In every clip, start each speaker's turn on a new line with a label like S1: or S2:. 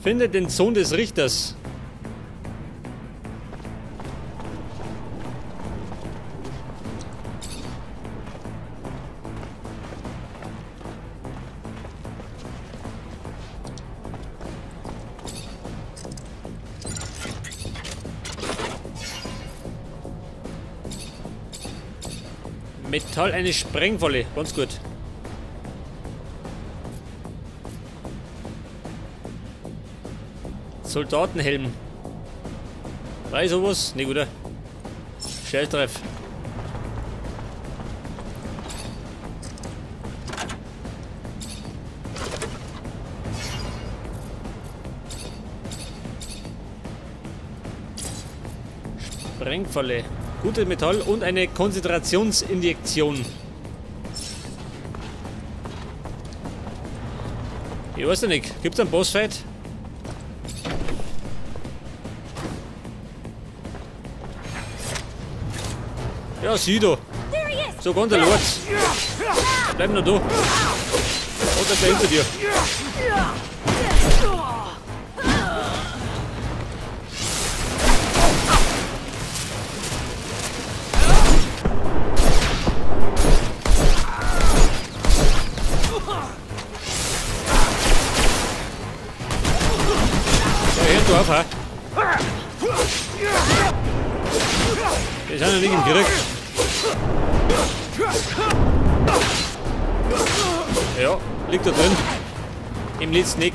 S1: Finde den Sohn des Richters. Metall, eine Sprengfalle. Ganz gut. Soldatenhelm. Weiß sowas? Ne, oder? Scheißdreif. Sprengfalle. Gutes Metall und eine Konzentrationsinjektion. Ich weiß ja nicht. Gibt's einen Bossfight? Ja, sieh da. So ganz allein. Bleib noch da. Oder da hinter dir. Ja, hör du auf, ha? Wir sind ja nicht im Krieg. Ja, liegt da drin. Im letzten Eck.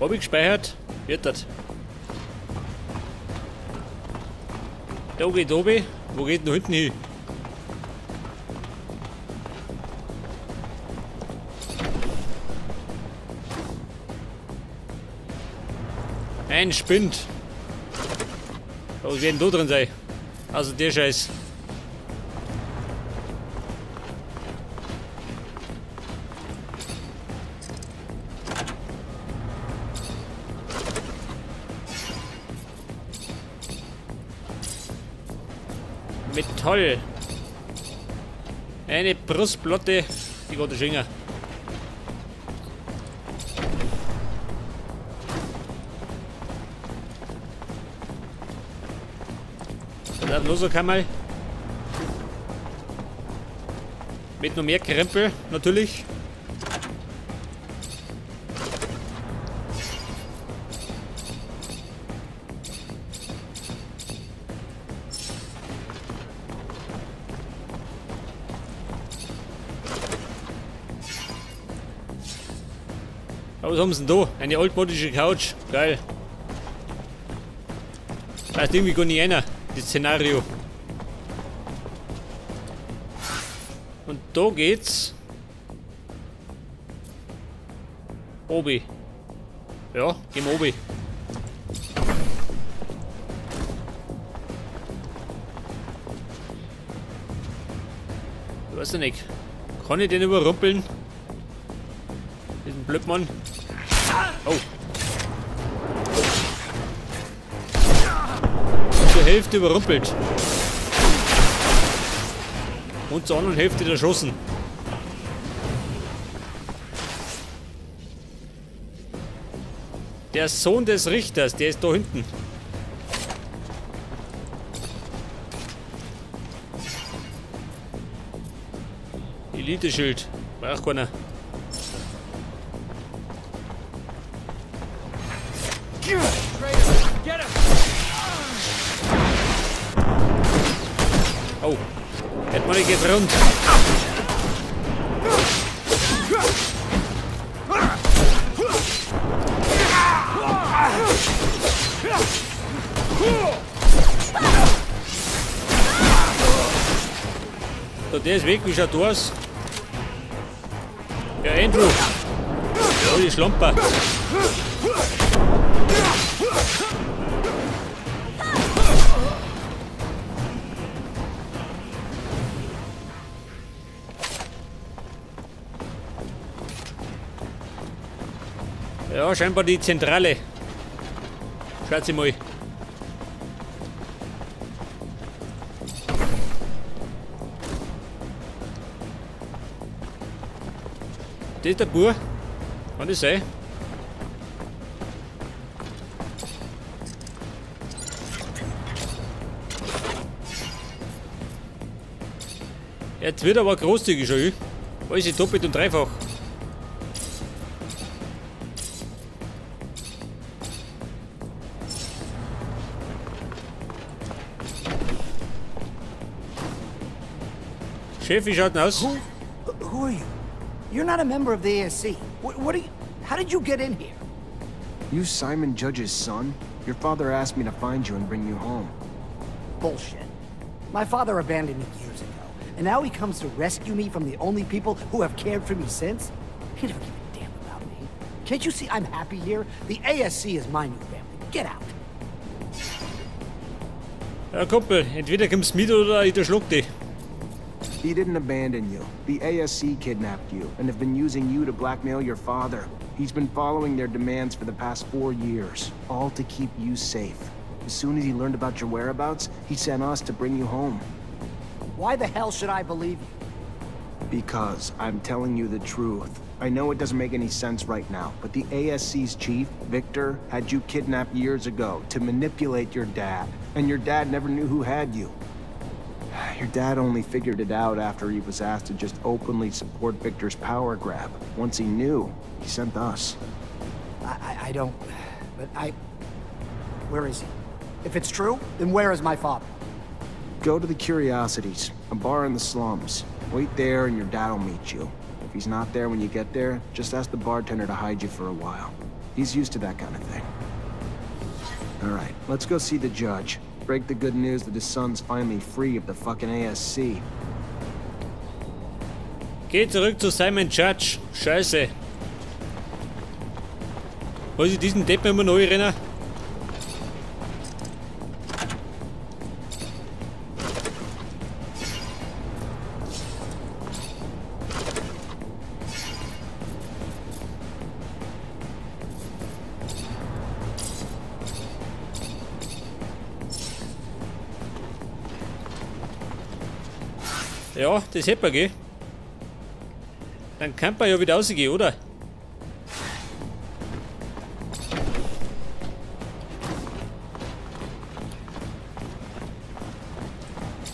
S1: Hab ich gespeichert? Wird das. Da geht oben. Wo geht denn hinten hin? Ein Spind. Was wird denn da drin sein? Also der Scheiß. Metall. Eine Brustplatte. Die geht der. Dann los, so kann mal. Mit noch mehr Krempel, natürlich. Aber was haben sie denn da? Eine altmodische Couch. Geil. Passt irgendwie gar nicht einer, das Szenario. Und da geht's. Obi. Ja, gehen wir obi. Ich weiß ja nicht. Kann ich den überrumpeln? Diesen Blödmann. Oh. Zur Hälfte überrumpelt. Und zur anderen Hälfte erschossen. Der Sohn des Richters, der ist da hinten. Elite-Schild. Braucht keiner. Oh, hätte man nicht jetzt rund. So, der ist weg, wie schaut aus? Ja, Andrew. Oh, die Schlamper. Ja, scheinbar die Zentrale. Schaut mal. Das ist der Bub. Kann das sein? Jetzt wird aber großzügig schon. Alles ist doppelt und dreifach. Chef, wie schaut denn aus?
S2: Who are you? You're not a member of the ASC. What are you? How did you get in here?
S3: You Simon Judge's son? Your father asked me to find you and bring you home.
S2: Bullshit. My father abandoned me years ago, and now he comes to rescue me from the only people who have cared for me since? He never gave a damn about me. Can't you see I'm happy here? The ASC is my new family. Get out.
S1: Ja, Kumpel, entweder kommst du mit oder ich erschlag dich.
S3: He didn't abandon you. The ASC kidnapped you and have been using you to blackmail your father. He's been following their demands for the past 4 years, all to keep you safe. As soon as he learned about your whereabouts, he sent us to bring you home.
S2: Why the hell should I believe you?
S3: Because I'm telling you the truth. I know it doesn't make any sense right now, but the ASC's chief, Victor, had you kidnapped years ago to manipulate your dad. And your dad never knew who had you. Your dad only figured it out after he was asked to just openly support Victor's power grab. Once he knew, he sent us.
S2: I don't... But I... Where is he? If it's true, then where is my father?
S3: Go to the Curiosities, a bar in the slums. Wait there and your dad'll meet you. If he's not there when you get there, just ask the bartender to hide you for a while. He's used to that kind of thing. All right, let's go see the judge. Break the good news that his son's finally free of the fucking ASC.
S1: Geh zurück zu Simon Judge. Scheiße. Muss ich diesen Deppen immer neu rennen? Ja, das hätte man, gell? Dann kann man ja wieder rausgehen, oder?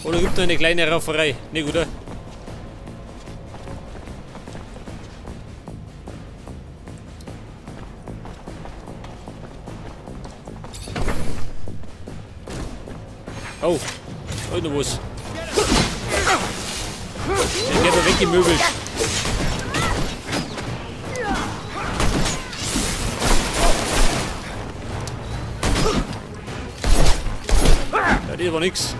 S1: Oder gibt es noch eine kleine Rauferei? Nicht, oder? Oh, da ist noch was. Der wird doch weggemöbelt. Ja, das war nix.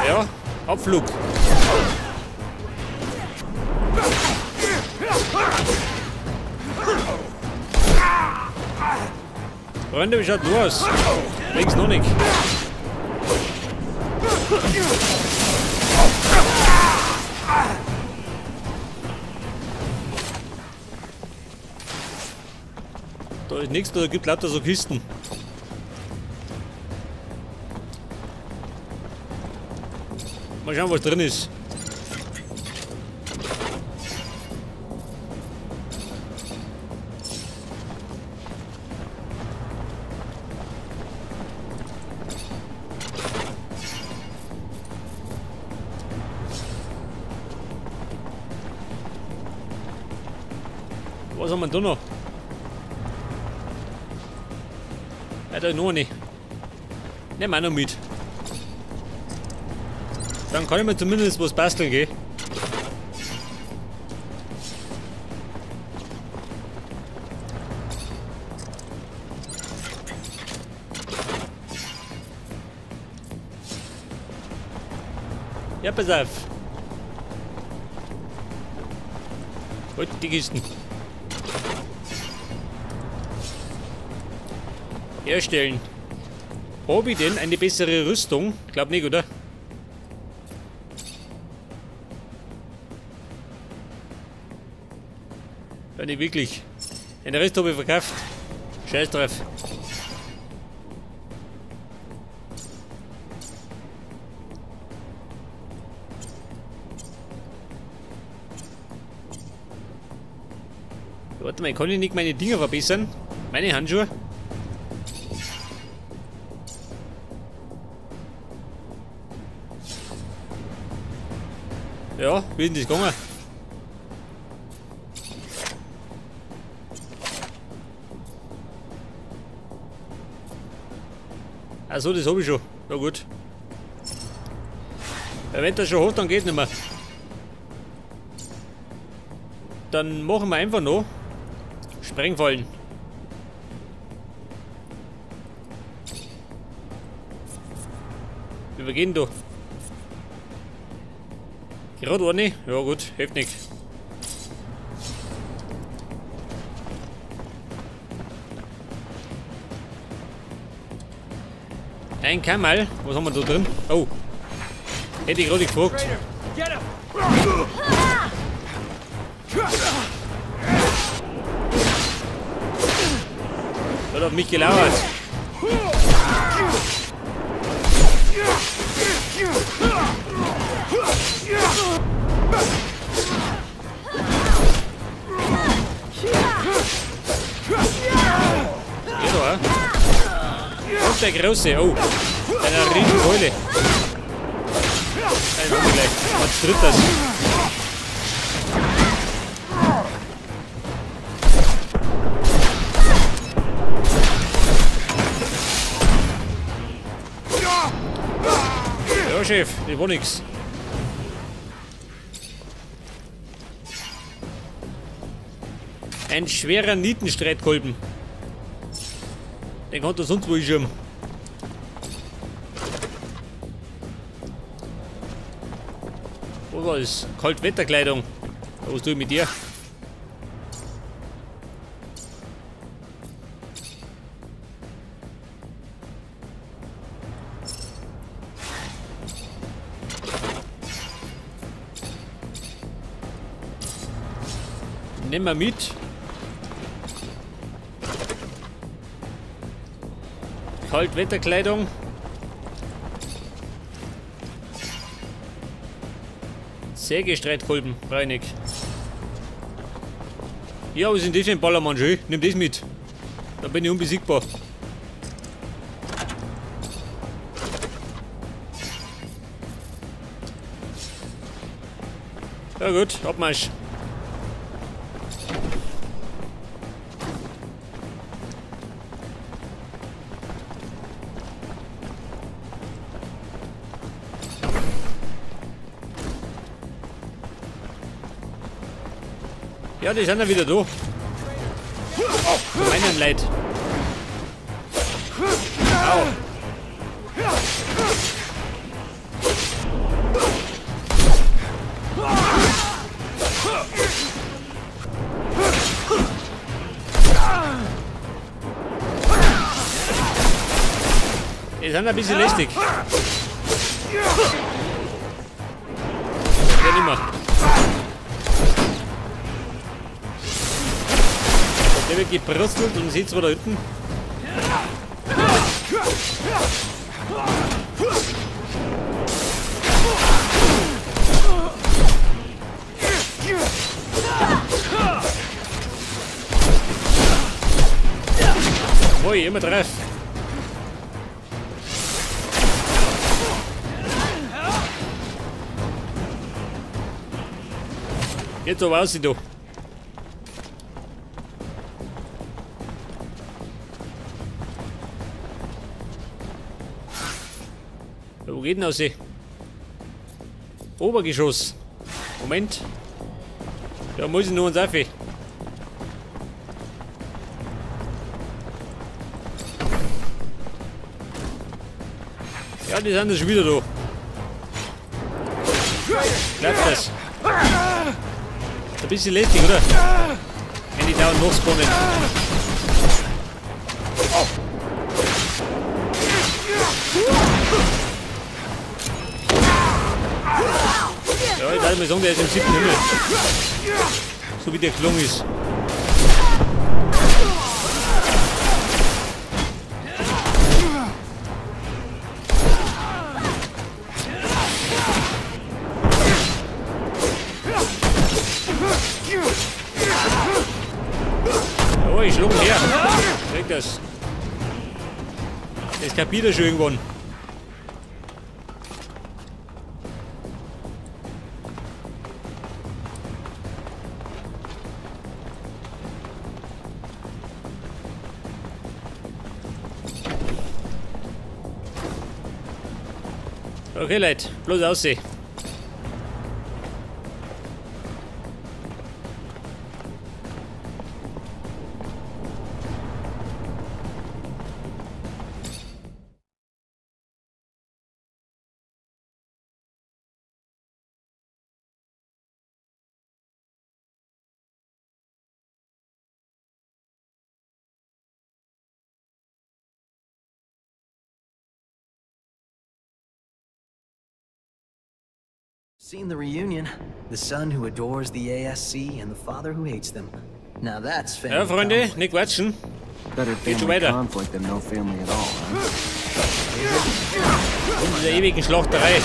S1: Ja, Abflug. Freunde, wie schaut nur aus? Links noch nicht. Da ist nichts, da gibt lauter so Kisten. Mal schauen, was drin ist. Was haben wir da noch? Ja, da ist noch eine. Nehmen wir auch noch mit. Dann kann ich mir zumindest was basteln, gell? Ja, pass auf. Und die Kisten. Herstellen. Hab ich denn eine bessere Rüstung? Glaub nicht, oder? Ja, nicht wirklich. Den Rest habe ich verkauft. Scheiß drauf. Warte mal, kann ich nicht meine Dinger verbessern? Meine Handschuhe? Ja, wie ist denn das gegangen? Achso, das habe ich schon. Na gut. Ja, wenn das schon hat, dann geht's nicht mehr. Dann machen wir einfach noch Sprengfallen. Wie wir gehen da? Gerade eine? Ja gut, hilft nichts. Ein Kammerl. Was haben wir da drin? Oh. Hätte ich gerade gefragt. Hat auf mich gelauert. Geht doch, eh? Und der Große, oh. Eine riesen Keule. Nein, machen wir gleich. Was tritt das? Ja, Chef, das war nix. Ein schwerer Nietenstreitkolben. Den kann er sonst wo hinschirmen. Was war das? Kaltwetterkleidung. Was tue ich mit dir? Nehmen wir mit. Kaltwetterkleidung. Sägestreitkolben, reinig. Ja, was ist denn das für ein Ballermann? Schön, nimm das mit. Da bin ich unbesiegbar. Ja gut, Abmarsch. Ja, die sind ja wieder da. Meinen Leid. Au. Die sind ein bisschen lästig. Ja, nimmer. Der wird gebröstelt und sieht zwar da hinten. Ui, immer treff. Jetzt so aus, du. Wo geht denn aus? Obergeschoss. Moment. Da muss ich nur uns auf. Ja, die sind ja schon wieder da. Bleibt das. Ein bisschen lästig, oder? Wenn die dauernd noch spawnen. Ja, ich darf mal sagen, der ist im 7. Himmel. So wie der gelungen ist. Das kapiert er schon irgendwann. Okay, Leute, bloß aussehen.
S4: Seen the reunion. The son who adores the ASC and the father who hates them. Now that's family.
S1: Ja, Freunde, nicht quatschen.
S3: Better family conflict than no family at all, huh?
S1: In dieser ewigen Schlachterei.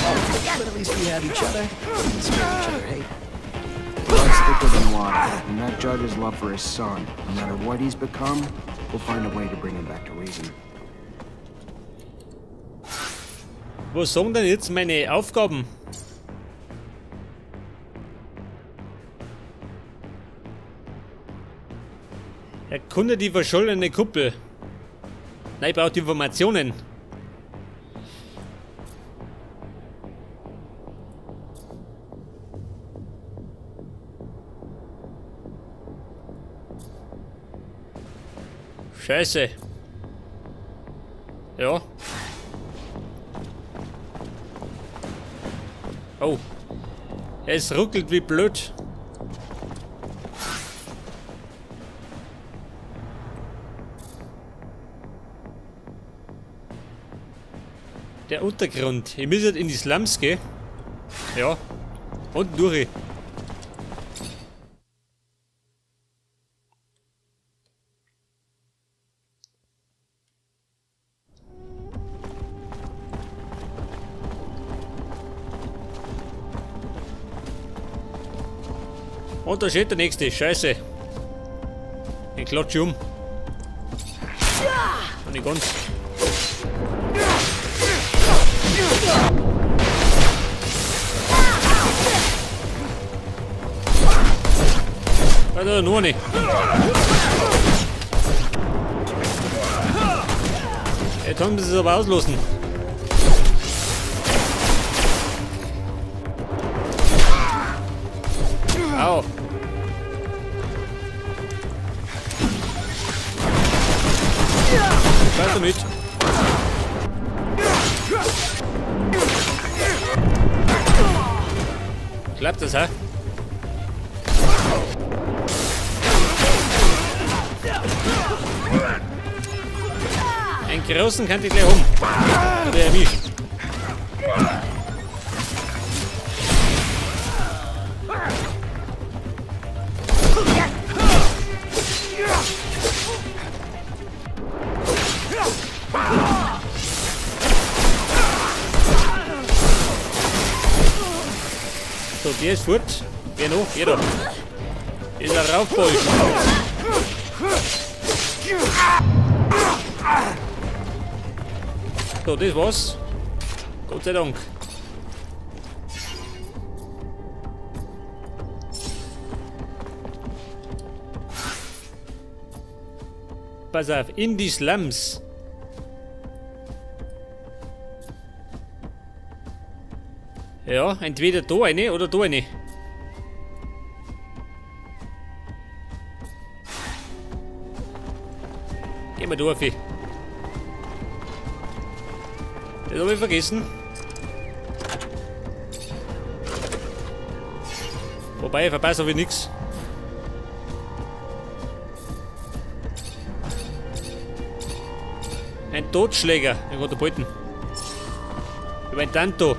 S4: But at least we have each other. And spare each other hate.
S3: Blood's thicker than water, and that judge's love for his son, no matter what he's become, we'll find a way to bring him back to reason.
S1: Was sagen denn jetzt meine Aufgaben? Erkunde die verschollene Kuppel. Nein, ich brauche die Informationen. Scheiße. Ja. Oh. Es ruckelt wie blöd. Der Untergrund. Ich muss jetzt in die Slums gehen. Ja. Und durch. Und da steht der nächste. Scheiße. Den klatsch ich um. Und nicht ganz. Also nur nicht. Jetzt haben sie es aber auslassen. Au. Weiter mit. Klappt das, hä? Einen großen kann ich gleich um. Der erwischt. So, der ist fort. Wer noch? Wer da? Ist ein Raufbold. So, das war's. Gott sei Dank. Pass auf, in die Slums. Ja, entweder da eine oder da eine. Gehen wir da auf. Das habe ich vergessen. Wobei, verpasse habe ich nichts. Ein Totschläger. Ich kann da beuten. Über ein Tanto.